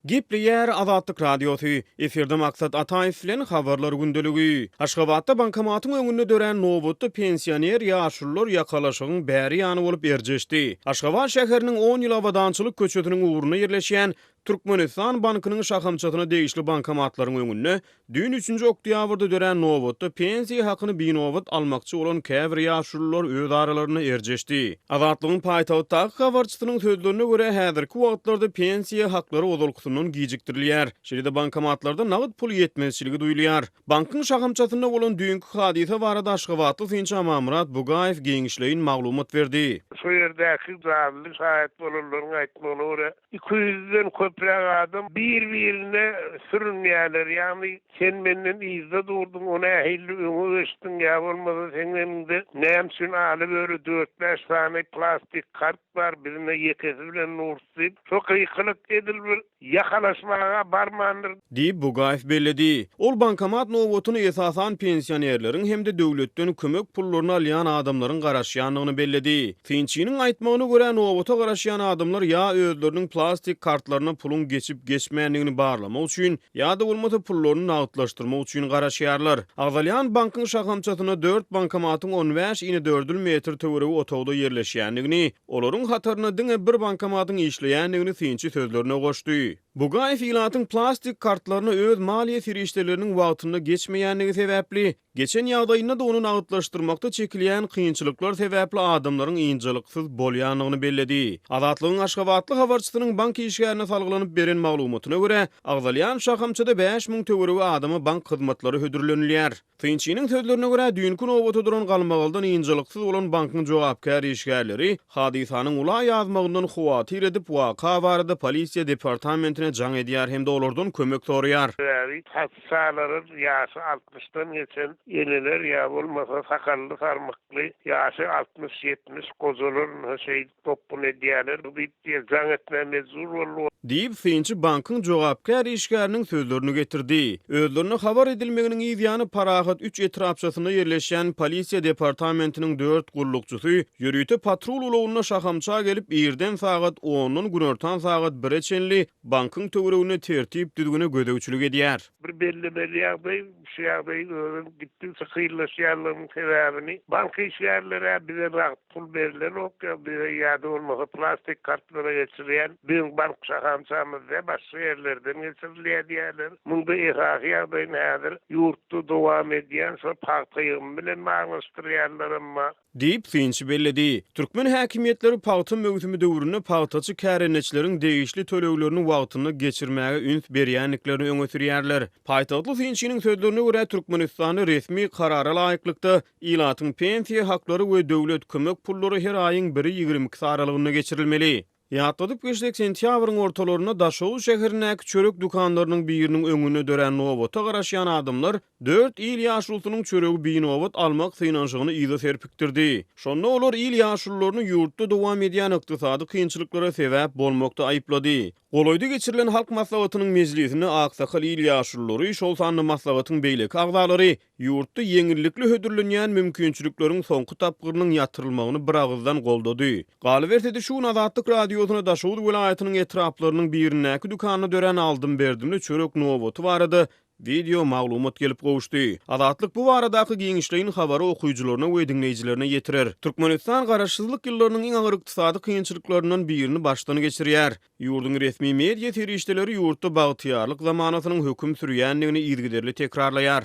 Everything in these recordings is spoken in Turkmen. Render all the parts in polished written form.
Gepleýär Azatlyk Radiosy, Efirde Maksat Ataýew bilen Habarlar gündeligi. Aşgabatda bankomatyň öňünde dörän nobatda pensioner ýaşulular ýakalaşygyň bäri ýany bolup erjeşdi. Aşgabat şäheriniň On ýyl abadançylyk köçesiniň ugrunda ýerleşýän Türkmenistan bankynyň şahamçasyna degişli bankomatlaryň öňünde Düýn üçünji oktýabrda dörän nobatda pensiýa hakyny binobat almakçy bolan käbir ýaşulular öz aralarynda erjeşdi. Azatlygyň paýtagtdaky habarçysynyň sözlerine görä, häzirki wagtlarda pensiýa haklary ozalkysyndan gijikdirilýär. Şeýle-de bankomatlarda nagt pul ýetmezçiligi duýulýar. Bankyň şahamçasynda bolan düýnki hadysa barada aşgabatly synçy Amanmyrat Bugaýew giňişleýin maglumat berdi. Şo ýerdäki janly şaýat bolanlaryň aýtmagyna görä, 200-den köpräk adam bir-birine sürünýärler, ýagny sen menden yzda durduň, o nähili öňe geçdiň ýa bolmasa seň eliňde näme üçin ala-böle dört-bäş sany plastik kart bar, bizinde ýekesi bilen durus diýip, şo gykylyk edil bir ýakalaşmaga barmandyr. Diýip, Bugaýew belledi. Ol bankomat nobatyny esasan pensionerleriň hem-de döwletden kömek pullaryny alýan adamlaryň garaşýandygyny belledi. Synçynyň aýtmagyna görä, nobata garaşýan adamlar ýa özleriniň plastik kartlaryna puluň geçip-geçmändigini barlamak üçin, ýa-da bolmasa pullaryny nagtlaşdyrmak üçin garaşýarlar. Agzalýan bankyň şahamçasynda dört bankomatyň on bäş inedördül metr töweregi otagda ýerleşýändigini, olaryň hatarynda diňe bir bankomatyň işleýändigini synçy sözlerine goşdy. Bugaýew ilatyň plastik kartlaryna öz maliýe serişdeleriniň wagtynda geçmeýändigi sebäpli, Geçen ýagdaýynda-da ony nagtlaşdyrmakda çekilýän kynçylyklar sebäpli adamlaryň ynjalyksyz bolýandygyny belledi. Azatlygyň aşgabatly habarçysynyň bank işgärine salgylanyp beren maglumatyna görä, agzalýan şahamçada 5000 töweregi adama bank hyzmatlary hödürlenilýär. Synçynyň sözlerine görä, düýnki nobata duran galmagaldan ynjalyksyz bolan bankyň jogapkär işgärleri Hadysanyň ula ýazmagyndan howatyr edip, waka barada polisiýa departamentine jaň edýär hem-de olardan kömek soraýar. Sebäbi patyşalaryň ýaşy altmyşdan geçen eneler ýa bolmasa sakally-sarmykly ýaşy altmyş-ýetmiş gojalar ynha şeýdip gopgun edýäler diýip diýe jaň etmäge mejbur boldy. Diýip, synçy bankyň jogapkär işgäriniň sözlerini getirdi. Özlerine habar edilmeginiň yz ýany Parahat üç etrapçasynda ýerleşýän polisiýa departamentiniň dört gullukçysy ýörite patrul ulagynda şahamça gelip, irden sagat ondan günortan sagat bire çenli bankyň töwereginde tertip-düzgüne gözegçilik edýär. Bir bellemeli ýagdaý, şu ýagdaýyň özem gitdigiçe kynlaşýanlygynyň sebäbini bank işgärleri-ä bize nagt pul berlenok ýa bize ýa-da bolmasa plastik kartlara geçirýän biziň bank şahamçamyz däl başga ýerlerden geçirilýär diýýärler. Munda esasy ýagdaýyny häzir ýurtda dowam edýän şol pagta ýygymy bilen baglanyşdyrýarlar emma. Diýip, synçy belledi. Türkmen häkimiýetleri pagta möwsümi döwründe pagtaçy kärendeçileriň degişli töleglerini wagtynda geçirmäge üns berýändiklerini öňe sürýärler. Paýtagtly synçynyň sözlerine görä, Türkmenistanda resmi karara laýyklykda, Ilatyň pensiýa haklary we döwlet kömek pullary her aýyň biri 22-si aralygynda geçirilmeli. Ýatladyp geçsek, sentýabryň ortalarynda Daşoguz şäherindäki çörek dükanlarynyň biriniň öňünde dörän nobata garaşýan adamlar dört il ýaşulusynyň çöregi binobat almak synanyşygyny yza serpikdirdi. Şonda olar il ýaşulularyny ýurtda dowam edýän ykdysady kynçylyklara sebäp bolmakda aýyplady. Golaýda geçirilen Halk Maslahatynyň mejlisinde aksakal il ýaşululary, şol sanda maslahatyň beýleki agzalary Ýurtda ýeňillikli hödürlenýän mümkinçilikleriň soňky tapgyrynyň ýatyrylmagyny biragyzdan goldady. Galyberse-de, şu gün Azatlyk Radiosyna Daşoguz welaýatynyň etraplarynyň birindäki dükanda dörän aldym-berdimli çörek nobaty barada wideo maglumat gelip gowuşdy. Azatlyk bu baradaky giňişleýin habary okyjylaryna we diňleýjilerine ýetirer. Türkmenistan garaşsyzlyk ýyllarynyň iň agyr ykdysady kynçylyklaryndan birini başdan geçirýär. Ýurduň resmi media serişdeleri ýurtda bagtyýarlyk zamanasynyň höküm sürýändigini yzygiderli tekrarlaýar.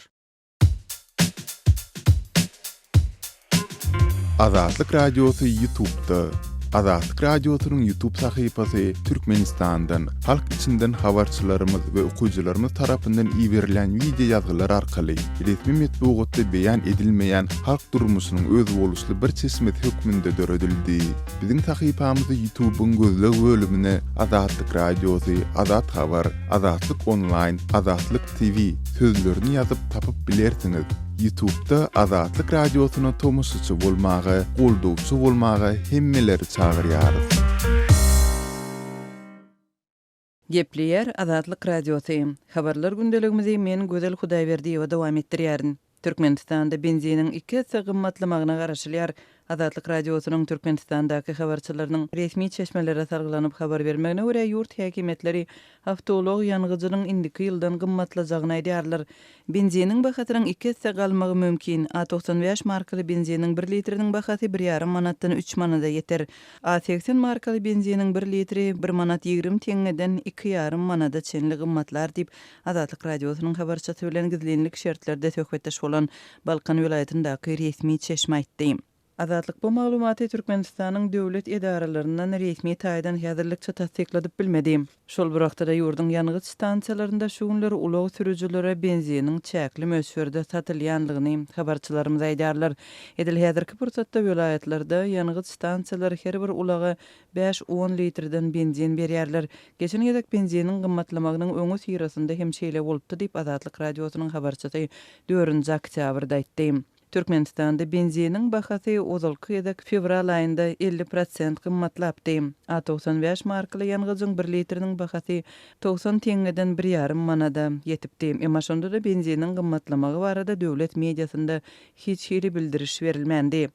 Azatlyk Radiosy Ýutubda. Azatlyk Radiosynyň Ýutub sahypasy Türkmenistandan, halk içinden habarçylarymyz we okyjylarymyz tarapyndan iberilýän wideo ýazgylar arkaly resmi metbugatda beýan edilmeýän halk durmuşynyň özboluşly bir çeşmesi hökmünde döredildi. Biziň sahypamyzy Ýutubyň gözleg bölümine Azatlyk Radiosy, Azat Habar, Azatlyk Onlaýn, Azatlyk TV sözlerini ýazyp tapyp bilersiňiz. Ýutubda Azatlyk Radiosyna tomaşaçy bolmaga, goldawçy bolmaga hemmeleri çagyrýarys. Gepleýär Azatlyk Radiosy. Habarlar gündeligimizi men Gözel Hudaýberdiýewa dowam etdirýärin. Türkmenistanda benziniň iki esse gymmatlamagyna garaşylýar. Azatlyk Radiosynyň Türkmenistandaky habarçylarynyň resmi çeşmelere salgylanyp habar bermegine görä, ýurt häkimiýetleri awtoulag ýangyjynyň indiki ýyldan gymmatlajagyny aýdýarlar. Benziniň bahasynyň iki esse galmagy mümkin. A 95 markaly benziniň bir litriniň bahasy bir ýarym manatdan üç manada ýeter. A 80 markaly benziniň bir litri bir manat 20 teňňeden iki ýarym manada çenli gymmatlar diýip, Azatlyk Radiosynyň habarçysy bilen gizlinlik şertlerde söhbetdeş bolan Balkan welaýatyndaky resmi çeşme aýtdy. Azatlyk bu maglumaty Türkmenistanyň döwlet edaralaryndan resmi taýdan häzirlikçe tassykladyp bilmedi. Şol bir wagtda-da ýurduň ýangyç stansiýalarynda şu günler ulag sürüjilere benziniň çäkli möçberde satylýandygyny habarçylarymyz aýdýarlar. Edil häzirki pursatda welaýatlarda ýangyç stansiýalary her bir ulaga bäş-on litrden benzin berýärler. Geçen gezek benziniň gymmatlamagynyň öňüsyrasynda hem şeýle bolupdy diýip, Azatlyk Radiosynyň habarçysy dördünji oktýabrda aýtdy. Türkmenistanda benziniň bahasy ozalky gezek fewral aýynda 50 prosent gymmatlapdy. A 95 markaly ýangyjyň bir litriniň bahasy 90 teňňeden bir ýarym manada ýetipdi. Emma şonda-da benziniň gymmatlamagy barada döwlet mediasynda hiç hili bildiriş berilmändi.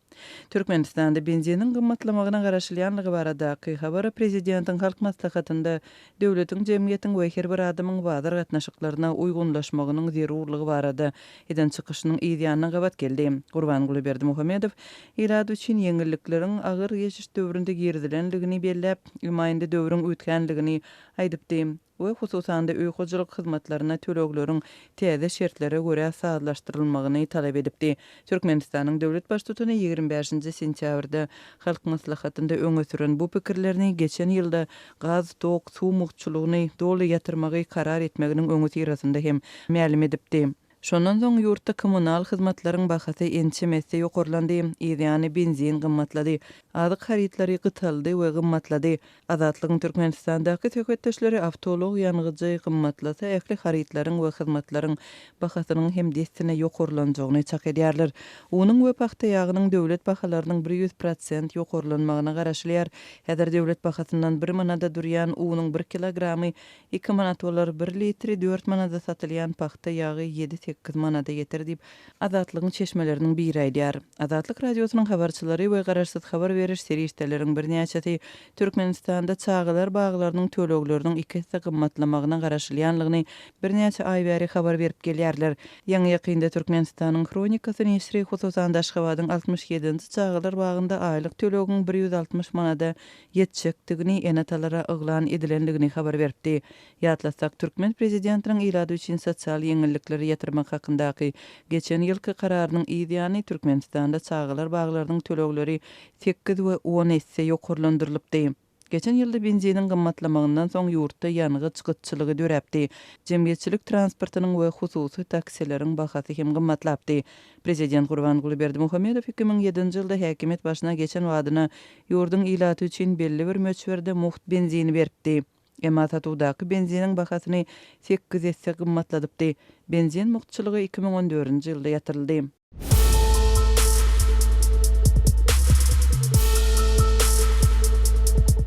Türkmenistanda benziniň gymmatlamagyna garaşylýanlygy baradaky habara prezidentiň Halk Maslahatynda döwletiň, jemgyýetiň we her bir adamyň bazar gatnaşyklaryna uýgunlaşmagynyň zerurlygy barada eden çykyşynyň yz ýanyna gabat geldi. Gurbanguly Berdimuhamedow ilat üçin ýeňillikleriň agyr geçiş döwründe girizilendigini belläp, emma indi döwrüň üýtgänligini aýdypdy. We hususan-da öý hojalyk hyzmatlaryna tölegleriň täze şertlere görä sazlaşdyrylmagyny talap edipdi. Türkmenistanyň döwlet Baştutany 25-nji sentýabrda Halk Maslahatynda öňe süren bu pikirlerini geçen ýylda gaz, tok, suw mugtçulygyny doly ýatyrmagy karar etmeginiň öňüsyrasynda hem mälim edipdi. Şondan soň ýurtda kommunal hyzmatlaryň bahasy ençeme esse ýokarlandy, yzýany benzin gymmatlady, azyk harytlary gytaldy we gymmatlady. Azatlygyň Türkmenistandaky söhbetdeşleri awtoulag ýangyjy gymmatlasa ähli harytlaryň we hyzmatlaryň bahasynyň hem dessine ýokarlanjagyny çak edýärler. Unuň we pagta ýagynyň döwlet bahalarynyň 100 prosent ýokarlanmagyna garaşylýar. Häzir döwlet bahasyndan bir manada durýan unuň bir kilogramy Iki manat bolar, bir litri dört manada satylýan pagta ýagy ýedi-sekiz manada ýeter diýip, Azatlygyň çeşmeleriniň biri aýdýar. Azatlyk Radiosynyň habarçylary we garaşsyz habar beriş serişdeleriň birnäçesi Türkmenistanda çagalar baglarynyň tölegleriniň iki esse gymmatlamagyna garaşylýanlygyny birnäçe aý bäri habar berip gelýärler. Ýaňy-ýakynda Türkmenistanyň Hronikasy neşiri hususan-da Aşgabadyň 67-nji çagalar bagynda aýlyk tölegiň 160 manada ýetjekdigini ene-atalara yglan edilendigini habar beripdi. Ýatlatsak, türkmen prezidentiniň ilat üçin sosial ýeňillikleri ýatyrmak hakyndaky geçen ýylky kararynyň yz ýany Türkmenistanda çagalar baglarynyň tölegleri sekiz we on esse ýokarlandyrylypdy. Geçen ýylda benziniň gymmatlamagyndan soň ýurtda ýangyç gytçylygy döräpdi. Jemgyýetçilik transportynyň we hususy taksileriň bahasy hem gymmatlapdy. Prezident Gurbanguly Berdimuhamedow 2007-nji ýylda häkimiýet başyna geçen badyna ýurduň ilaty üçin belli bir möçberde mugt benzini beripdi. Emma satuwdaky benziniň bahasyny sekiz esse gymmatladypdy. Benzin mugtçulygy 2014-nji ýylda ýatyryldy.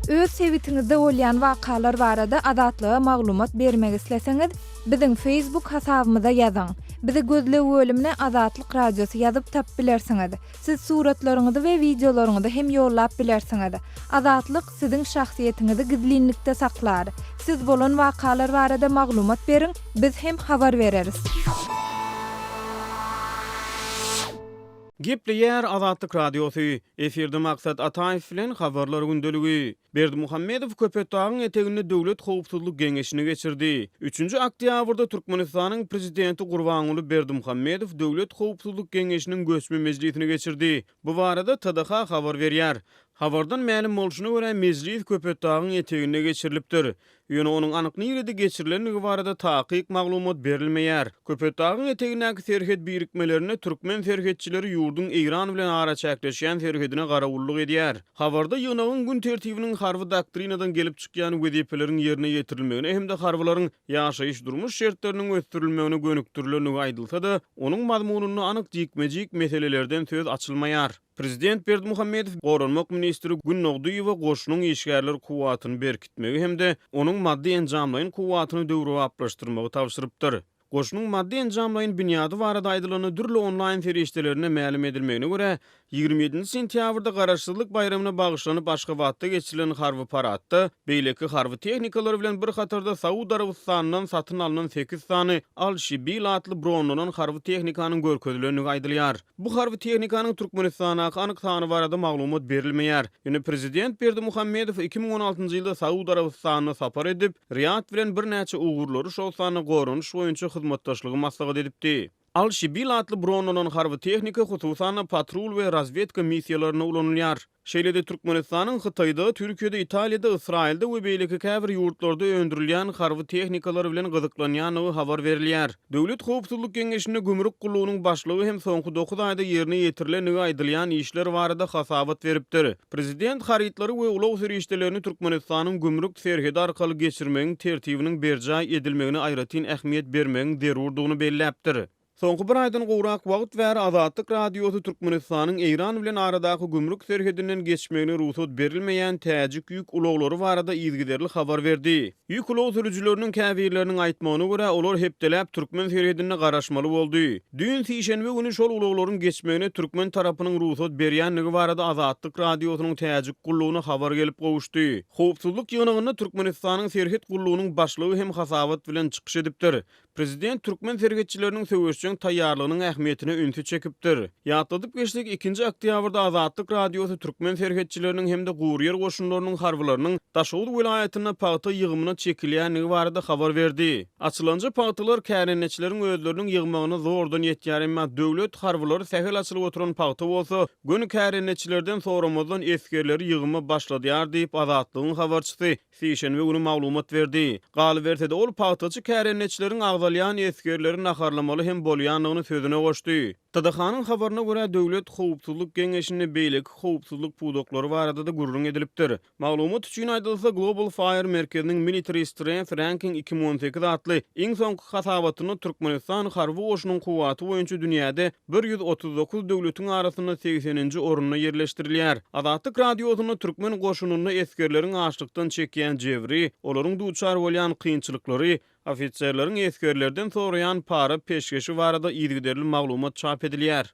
Öz sebitiňizde bolýan wakalar barada Azatlyga maglumat bermek isleseňiz, biziň Facebook hasabymyza ýazyň. Bizi gözleg bölümine Azatlyk Radiosy ýazyp tapyp bilersiňiz. Siz suratlaryňyzy we wideolaryňyzy hem ýollap bilersiňiz. Azatlyk siziň şahsyýetiňizi gizlinlikde saklar. Siz bolan wakalar barada maglumat beriň, biz hem habar bereris. Gepleýär Azatlyk Radiosy, Efirde Maksat Ataýew bilen Habarlar gündeligi. Berdimuhamedow Köpetdagyň eteginde Döwlet howpsuzlyk geňeşini geçirdi. Üçünji oktýabrda Türkmenistanyň Prezidenti Gurbanguly Berdimuhamedow Döwlet howpsuzlyk geňeşiniň göçme mejlisini geçirdi. Bu barada TDH habar berýär. Habardan mälim bolşuna görä, mejlis Köpetdagyň eteginde geçirilipdir. Ýöne onuň anyk nirede geçirilendigi barada takyk maglumat berilmeýär. Köpetdagyň etegindäki serhet birikmelerinde türkmen serhetçileri ýurduň Eýran bilen araçäkleşýän serhedine garawullyk edýär. Habarda ýygnagyň gün tertibiniň harby doktrinadan gelip çykýan wezipeleriň ýerine ýetirilmegine hem-de harbylaryň ýaşaýyş-durmuş şertleriniň ösdürilmegine gönükdirilendigi aýdylsa-da, onuň mazmunynda anyk jikme-jik meselelerden söz açylmaýar. Prezident Berdimuhamedow goranmak ministri Gündogdyýewe goşunyň işgärler kuwwatyny berkitmegi hem-de onuň maddy-enjamlaýyn kuwwatyny döwrebaplaşdyrmagy tabşyrypdyr. Goşunyň maddy-enjamlaýyn binýady barada aýdylanda dürli onlaýn serişdelerinde mälim edilmegine görä, 27-nji sentýabrda Garaşsyzlyk baýramyna bagyşlanyp Aşgabatda geçirilen harby paradda beýleki harby tehnikalar bilen bir hatarda Saud Arabystanyndan satyn alnan sekiz sany Al-Şibil atly bronlanan harby tehnikanyň görkezilendigi aýdylýar. Bu harby tehnikanyň Türkmenistandaky anyk sany barada maglumat berilmeýär. Ýöne prezident Berdimuhamedow 2016-njy ýylda Saud Arabystanyna sapar edip, Riýad bilen birnäçe ugurlary, şol sanda goranyş boýunça hyzmatdaşlygy maslahat edipdi. Al-Şibil atly bronlanan harby tehnika hususan-da patrul we razwedka missiýalarynda ulanylýar. Şeýle-de Türkmenistanyň Hytaýda, Türkiýede, Italiýada, Ysraýylda we beýleki käbir ýurtlarda öndürilýän harby tehnikalar bilen gyzyklanýandygy habar berilýär. Döwlet howpsuzlyk geňeşinde gümrük gullugynyň başlygy hem soňky dokuz aýda ýerine ýetirilendigi aýdylýan işler barada hasabat beripdir. Prezident harytlary we ulag serişdelerini Türkmenistanyň gümrük serhedi arkaly geçirmegiň tertibiniň berjaý edilmegine aýratyn ähmiýet bermegiň zerurdygyny belläpdir. Soňky bir aýdan gowrak wagt bäri Azatlyk Radiosy Türkmenistanyň Eýran bilen aradaky gümrük serhedinden geçmegine rugsat berilmeýän täjik ýük ulaglary barada yzygiderli habar berdi. Ýük ulag sürüjileriniň käbirleriniň aýtmagyna görä, olar hepdeläp türkmen serhedinde garaşmaly boldy. Düýn sişenbe güni şol ulaglaryň geçmegine türkmen tarapynyň rugsat berýändigi barada Azatlyk Radiosynyň täjik gullugyna habar gelip gowuşdy. Howpsuzlyk ýygnagynda Türkmenistanyň Serhet gullugynyň başlygy hem hasabat bilen çykyş edipdir. Prezident türkmen serhetçileriniň söweşjeň taýýarlygynyň ähmiýetine ünsi çekipdir. Ýatladyp geçsek, ikinji oktýabrda Azatlyk Radiosy türkmen serhetçileriniň hem-de guryýer goşunlarynyň harbylarynyň Daşoguz welaýatynda pagta ýygymyna çekilýändigi barada habar berdi. Açylanja pagtalar kärendeçileriň özleriniň ýygmagyna zordan ýetýär, emma döwlet harbylary sähel açylyp oturan pagta bolsa, göni kärendeçilerden soramazdan esgerleri ýygyma başladýar diýip, Azatlygyň habarçysy sişenbe güni maglumat berdi. Galyberse-de, ol pagtaçy kärendeçileriň agzalýan esgerleri naharlamaly hem bolýandygyny sözüne goşdy. TDH-nyň habaryna görä, Döwlet howpsuzlyk geňeşinde beýleki howpsuzlyk pudaklary barada-da gürrüň edilipdir. Maglumat üçin aýdylsa, Global Fire merkeziniň Military Strength Ranking 2018 atly iň soňky hasabatynda Türkmenistan harby goşunyň kuwwaty boýunça dünýäde 139 döwletiň arasynda segseninji orunda ýerleşdirilýär. Azatlyk Radiosynda türkmen goşunynda esgerleriň açlykdan çekýän jebri, olaryň duçar bolýan kynçylyklary, ofiserleriň esgerlerden soraýan para-peşgeşi barada yzygiderli maglumat çap edilýär.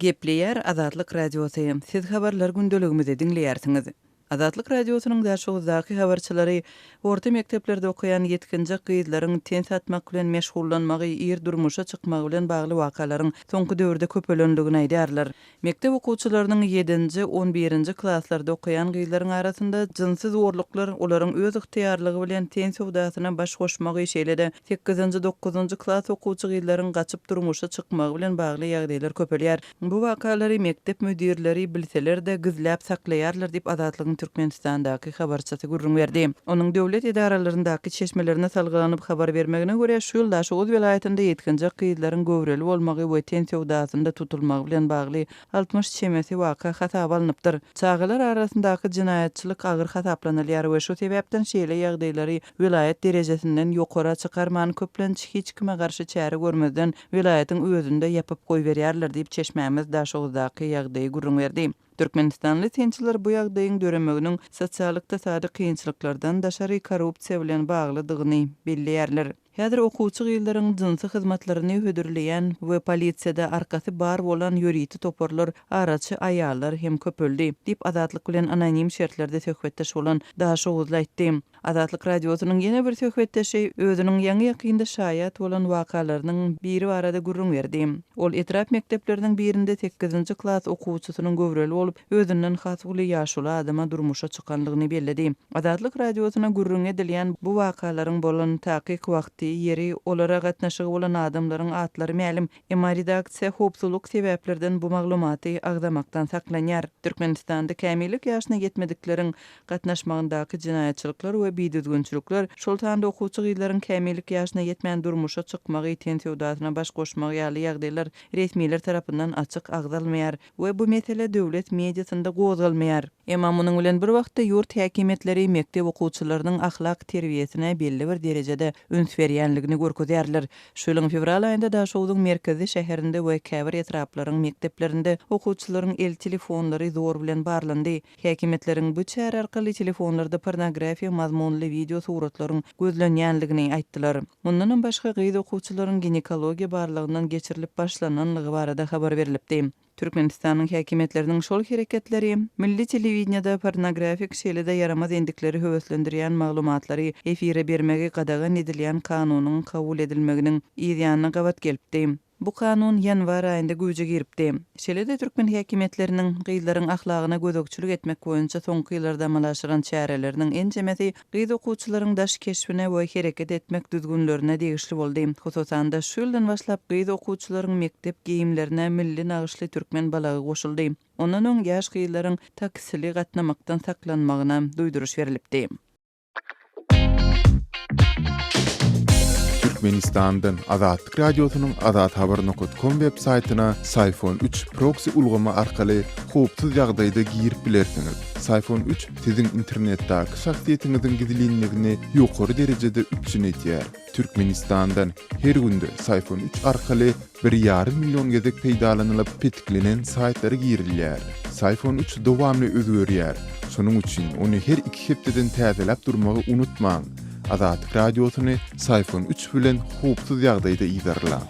Gepleýär Azatlyk Radiosy, Siz habarlar gündeligimizi diňleýärsiňiz. Azatlyk Radiosynyň Daşoguzdaky habarçylary orta mekdeplerde okaýan ýetginjek gyzlaryň ten satmak bilen meşgullanmagy, ir durmuşa çykmagy bilen bagly wakalaryň soňky döwürde köpelendigini aýdýarlar. Mekdep okuwçylarynyň ýedinji, on birinji klaslarda okaýan gyzlaryň arasynda jynsy zorluklar, olaryň öz ygtyýarlygy bilen ten söwdasyna baş goşmagy, şeýle-de sekizinji, dokuzynjy klas okuwçy gyzlaryň gaçyp durmuşa çykmagy bilen bagly ýagdaýlar köpelýär. Bu wakalary mekdep müdirleri bilseler-de, gizläp saklaýarlar diýip, Azatlygyň Türkmenistandaky habarçysy gürrüň berdi. Onuň döwlet edaralaryndaky çeşmelerine salgylanyp habar bermegine görä, şu ýyl Daşoguz welaýatynda ýetginjek gyzlaryň göwreli bolmagy we ten söwdasynda tutulmagy bilen bagly 60 çemesi waka hasaba alnypdyr. Çagalar arasyndaky jenaýatçylyk agyr hasaplanylýar we şu sebäpden şeýle ýagdaýlary welaýat derejesinden ýokara çykarman, köplenç hiç kime garşy çäre görmezden welaýatyň özünde ýapyp goýberýärler diýip, çeşmämiz Daşoguzdaky ýagdaýy gürrüň berdi. Türkmenistanly synçylar bu ýagdaýyň döremeginiň sosial-ykdysady kynçylyklardan daşary korrupsiýa bilen baglydygyny belleýärler. Häzir okuwçy gyzlaryň jynsy hyzmatlaryny hödürleýän we polisiýada arkasy bar bolan ýörite toparlar, araçy aýallar hem köpeldi, diýip, Azatlyk bilen anonim şertlerde söhbetdeş bolan daşoguzly aýtdy. Azatlyk Radiosynyň ýene bir söhbetdeşi özüniň ýaňy-ýakynda şaýat bolan wakalarynyň biri barada gürrüň berdi. Ol etrap mekdepleriniň birinde sekizinji klas okuwçysynyň göwreli bolup, özünden has uly ýaşuly adama durmuşa çykanlygyny belledi. Azatlyk Radiosyna gürrüňi edilýän bu wakalaryň bolan takyk wagty, ýeri, olara gatnaşygy bolan adamlaryň atlary mälim. Emma redaksiýa howpsuzlyk sebäplerden bu maglumaty agzamakdan saklanýar. Türkmenistanda kämillik ýaşyna ýetmedikleriň gatnaşmagyndaky jenaýatçylyklar we bidüzgünçilikler, şol sanda okuwçy gyzlaryň kämillik ýaşyna ýetmän durmuşa çykmagy, ten söwdasyna baş goşmagy ýaly ýagdaýlar resmiler tarapyndan açyk agzalmaýar we bu mesele döwlet mediasynda gozgalmaýar. Emma munuň bilen bir wagtda ýurt häkimiýetleri mekdep okuwçylarynyň ahlak terbiýesine belli bir derejede üns berýänligini görkezýärler. Şu ýylyň fewral aýynda Daşogzuň merkezi şäherinde we käbir etraplaryň mekdeplerinde okuwçylaryň el telefonlary zor bilen barlandy. Häkimiýetleriň bu çäre arkaly telefonlarda pornografiýa mazmunly. mazmunly wideo suratlaryň gözlenýänligini aýtdylar. Mundanam başga, gyz okuwçylaryň ginekologiýa barlagyndan geçirilip başlananlygy barada habar berlipdi. Türkmenistanyň häkimiýetleriniň şol hereketleri milli telewideniýede pornografik, şeýle-de ýaramaz endikleri höweslendirýän maglumatlary efire bermegi gadagan edilýän kanunyň kabul edilmeginiň yz ýanyna gabat gelipdi. Bu kanun ýanwar aýynda güýje giripdi. Şeýle-de türkmen häkimiýetleriniň gyzlaryň ahlagyna gözegçilik etmek boýunça soňky ýyllarda amala aşyran çäreleriniň ençemesi gyz okuwçylaryň daş keşbine we hereket etmek düzgünlerine degişli boldy. Hususan-da, şu ýyldan başlap gyz okuwçylaryň mekdep geýimlerine milli nagyşly türkmen balagy goşuldy. Ondan öň ýaş gyzlaryň taksili gatnamakdan saklanmagyna duýduryş berlipdi. Türkmenistandan Azatlyk Radiosynyň azathabar nokat kom web saýtyna Syfon üç proksi ulgamy arkaly howpsuz ýagdaýda girip bilersiňiz. Syfon üç siziň internetdäki şahsyýetiňiziň gizlinligini ýokary derejede üpjün edýär. Türkmenistandan her günde Syfon üç arkaly bir ýarym million gezek peýdalanylyp petiklenen saýtlara girilýär. Syfon üç dowamly özgerýär. Şonuň üçin ony her iki hepdeden täzeläp durmagy unutmaň. Azatlyk Radiosyny Syfon üç bilen howpsuz ýagdaýda yzarlaň.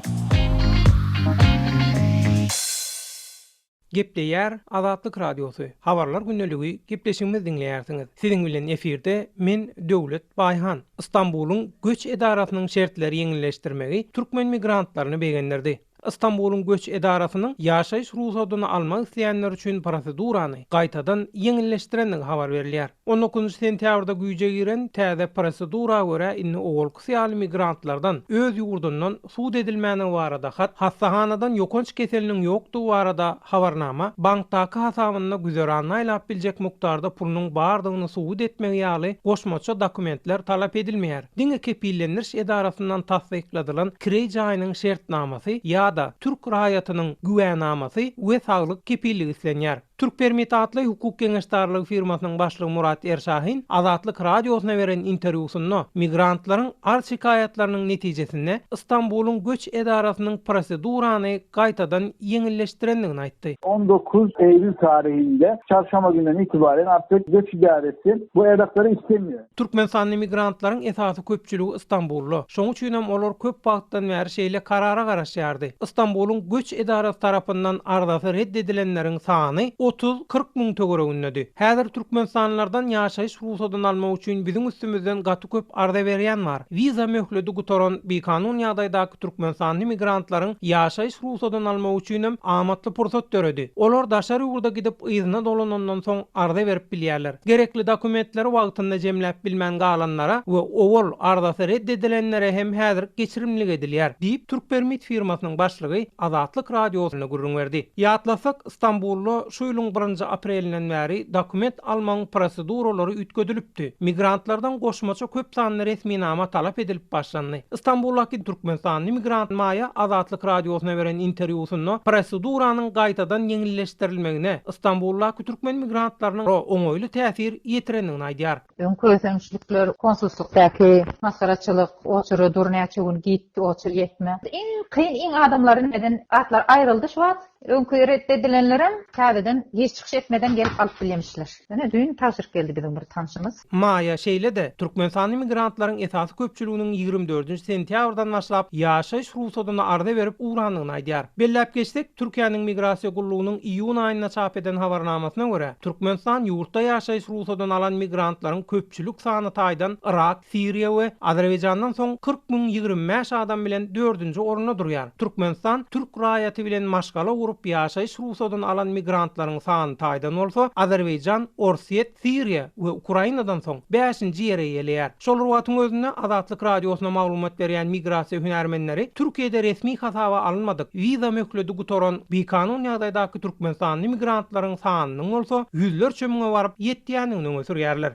Gepleýär Azatlyk Radiosy, Habarlar gündeligi gepleşigimizi diňleýärsiňiz. Siziň bilen efirde men Döwlet Baýhan. Stambulyň göç edarasynyň şertleri ýeňilleşdirmegi türkmen migrantlaryny begendirdi. Stambulyň göç edarasynyň ýaşaýyş rugsadyny almak isleýänler üçin prosedurany gaýtadan ýeňilleşdirendigi habar berilýär. On dokuzynjy sentýabrda güýje giren täze prosedura görä indi owalkysy ýaly migrantlardan öz ýurdundan sud edilmändigi barada hat, hassahanadan ýokanç keseliniň ýokdugy barada habarnama, bankdaky hasabynda güzeranyny aýlap biljek mukdarda pulunyň bardygyny subut etmegi ýaly goşmaça dokumentler talap edilmeýär. Diňe kepillendiriş edarasyndan tassykladylan kireý jaýynyň şertnamasy ýa-da türk raýatynyň güwänamasy we saglyk kepilligi islenýär. Türkpermit atly hukuk geňeşdarlygy firmasynyň başlygy Murat Erşahin Azatlyk Radiosyna beren interwýusynda migrantlaryň arz-şikaýatlarynyň netijesinde Stambulyň göç edarasynyň prosedurany gaýtadan ýeňilleşdirendigini aýtdy. 19 Eylül tarihinde çarşamba günden itibaren artık göç idaresi bu evrakları istemiyor. Türkmenistanly migrantlaryň esasy köpçüligi Stambulda. Şoň üçinem olar köp wagtdan bäri şeýle karara garaşýardy. Stambulyň göç edarasy tarapyndan arzasy red edilenleriň sany otuz-kyrk müň töweregindedi. Häzir türkmenistanlylardan ýaşaýyş rugsadyny almak üçin biziň üstümizden gaty köp arza berýän bar. Wiza möhledi gutaran bikanun ýagdaýdaky türkmenistanly migrantlaryň ýaşaýyş rugsadyny almak üçinem amatly pursat döredi. Olar daşary ýurda gidip yzyna dolanandan soň arza berip bilýärler. Gerekli dokumentleri wagtynda jemläp bilmän galanlara we owal arzasy red edilenlere hem häzir geçirimlilik edilýär, diýip, Türkpermit firmasynyň başlygy Azatlyk Radiosyna gürrüň berdi. Ýatlasak, Stambulda şu ýylyň birinji aprelinden bäri dokument almagyň proseduralary üýtgedilipdi. Migrantlardan goşmaça köp sanly resminama talap edilip başlandy. Stambuldaky türkmenistanly migrant Maýa Azatlyk Radiosyna beren interwýusynda proseduranyň gaýtadan ýeňilleşdirilmegine Stambuldaky türkmen migrantlarynyň oňaýly täsir ýetirendigini aýdýar. Öň kösençlikler, konsulslykdaky masgaraçylyk, oçura dur näçe gün git, oçur ýetme. Iň kyn, iň adamlary neden atlar aýryldy şu wagt. Öňki ret edilenlerem täzeden hiç çykyş etmeden gelip alyp bilýämişler. Ine düýn tabşyryp geldi biziň bir tanşymyz. Maýa şeýle-de, türkmenistanly migrantlaryň esasy köpçüliginiň 24-nji sentýabrdan başlap ýaşaýyş rugsadyna arza berip ugrandygyny aýdýar. Belläp geçsek, Türkiýäniň Migrasiýa gullugynyň iýun aýynda çap eden habarnamasyna görä, Türkmenistan ýurtda ýaşaýyş rugsadyny alan migrantlaryň köpçülik sany taýdan Yrak, Siriýa we Azerbaýjandan soň 40 025 adam bilen dördünji orunda durýar. Türkmenistan türk raýaty bilen maşgala gurup ýaşaýyş rugsadyny alan migrantlaryň sany taýdan bolsa Azerbaýjan, Orsýet, Siriýa we Ukrainadan soň bäşinji ýeri eýeleýär. Şol bir wagtyň özünde, Azatlyk Radiosyna maglumat berýän migrasiýa hünärmenleri Türkiýede resmi hasaba alynmadyk, wiza möhledi gutaran, bikanun ýagdaýdaky türkmenistanly migrantlaryň sanynyň bolsa ýüzlerçe müňe baryp ýetýändigini öňe sürýärler.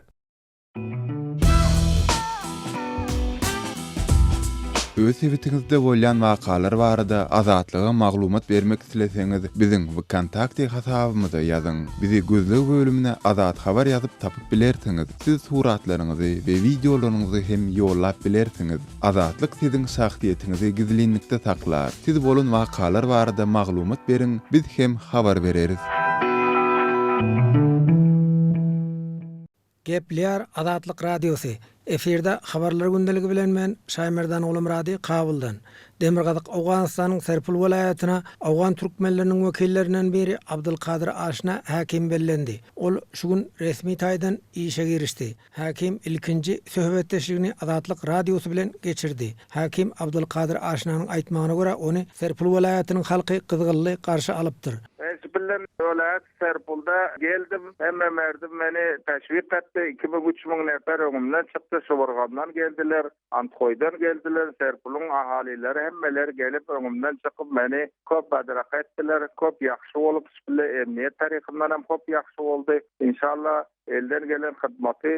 Öz sebitiňizde bolýan wakalar barada Azatlyga maglumat bermek isleseňiz, biziň Wkontakte hasabymyza ýazyň. Bizi gözleg bölümine Azat Habar ýazyp tapyp bilersiňiz. Siz suratlaryňyzy we wideolaryňyzy hem ýollap bilersiňiz. Azatlyk siziň şahsyýetiňizi gizlinlikde saklar. Siz bolan wakalar barada maglumat beriň, biz hem habar bereris. Gepleýär Azatlyk Radiosy. Efirde Habarlar gündeligi bilen men, Şaýmerdan Gulumyrady, Kabuldan. Demirgazyk Owganystanyň Serpul welaýatyna owgan türkmenleriniň wekillerinden biri Abdylkadyr Aşna häkim bellendi. Ol şu gün resmi taýdan işe girişdi. Häkim ilkinji söhbetdeşligini Azatlyk Radiosy bilen geçirdi. Häkim Abdylkadyr Aşnanyň aýtmagyna görä, ony Serpul welaýatynyň halky gyzgynly garşy alypdyr. Men şu bilen welaýat Serpulda geldim. Hemme merdim meni teşwik etdi. 2000, 3000 nefer öňümden çykdy. Şuburgamdan geldiler. Anthoýdan geldiler. Serpulyň ahalyleri hemmeler gelip öňümden çykyp meni köp badraka etdiler. Köp ýahşy bolup şbile emniýet taryhyndan hem köp ýahşy boldy. Inşallah elden gelen hyzmaty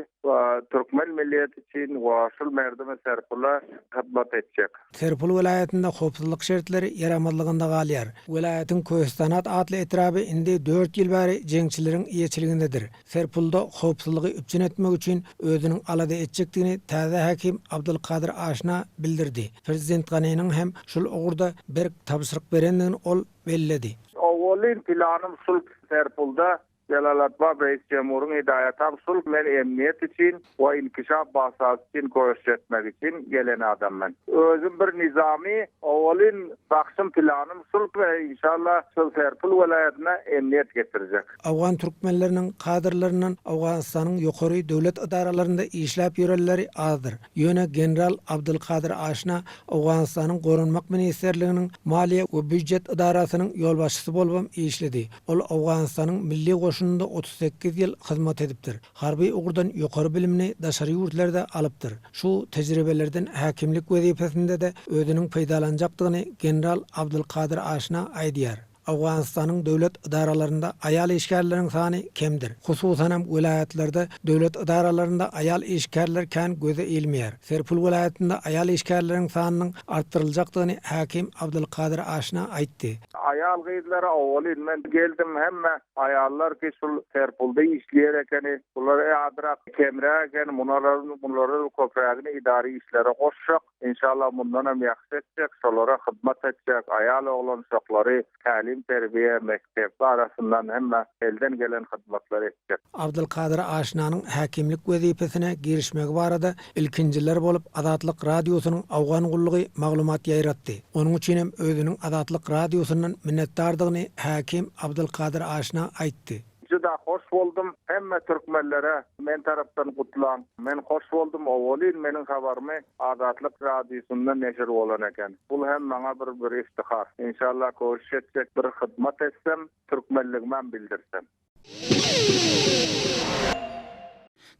türkmen milliyeti üçin we şul merdimi Serpula hyzmat etjek. Serpul welaýatynda howpsuzlyk şertleri ýaramazlygynda galýar. Welaýatyň Köhistanat atly etraby indi dört ýyl bäri jeňçileriň eýeçiligindedir. Serpulda howpsuzlygy üpjün etmek üçin özüniň alada etjekdigini täze häkim Abdulkadyr Aşna bildirdi. Prezident Ganiniň hem şul ugurda berk tabşyryk berendigini ol belledi. Owalyn planym şul Serpulda Jelalatbab Reis Jemhuryň hidaýatam şul men emniýet üçin we inkişaf basasy üçin göreş etmek üçin gelen adam men. Özüm bir nizamy owalyn bakşym planym şul we inşallah şul Serpil welaýatyna emniýet getirjek. Owgan türkmenleriniň kadrlaryndan Owganystanyň ýokary döwlet edaralarynda işläp ýörenleri azdyr. Ýöne general Abdylkadyr Aşna Owganystanyň Goranmak ministrliginiň Maliýe we býujet edarasynyň ýolbaşçysy bolubam işledi. Ol Owganystanyň Milli goşunynda 38 ýyl hyzmat edipdir. Harby ugurdan ýokary bilimini daşary ýurtlarda alypdyr. Şu tejribelerden häkimlik wezipesinde-de özüniň peýdalanjakdygyny general Abdylkadyr Aşna aýdýar. Owganystanyň döwlet edaralarynda aýal işgärleriň sany kemdir. Hususanam welaýatlarda döwlet edaralarynda aýal işgärler kän göze ilmeýär. Serpul welaýatynda aýal işgärleriň sanynyň artdyryljakdygyny häkim Abdylkadyr Aşna aýtdy. Aýal gyzlara owalyn men geldim hemme aýallar ki şul Serpulda işleýär ekeni bular azrak kemräk ekeni munalary köprägini idary işlere goşjak. Inşallah mundanam ýahşy etjek, şolara hyzmat etjek, aýal oglan uşaklary tälim terbiýe mekdep barasyndan hemme elden gelen hyzmatlary etjek. Abdylkadyr Aşnanyň häkimlik wezipesine girişmegi barada ilkinjiler bolup Azatlyk Radiosynyň Owgan gullugy maglumat ýaýratdy. Onuň üçinem özüniň Azatlyk Radiosyndan minnetdardygyny häkim Abdylkadyr Aşna aýtdy. Juda hoş boldum. Hemme türkmenlere men tarapdan gutlaň. Men hoş boldum owalyn meniň habarymy Azatlyk radiosynda neşir bolan eken. Bul hem maňa bir bir iftihar. Inşallah koşiş etjek bir hyzmat etsem türkmenligimem bildirsem.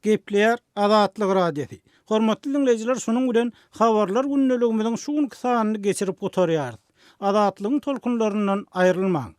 Gepleýär Azatlyk Radiosy. Hormatly diňleýjiler şunuň bilen Habarlar gündeligimiziň şu günki sanyny geçirip gutarýarys. Azatlygyň tolkunlaryndan aýrylmaň.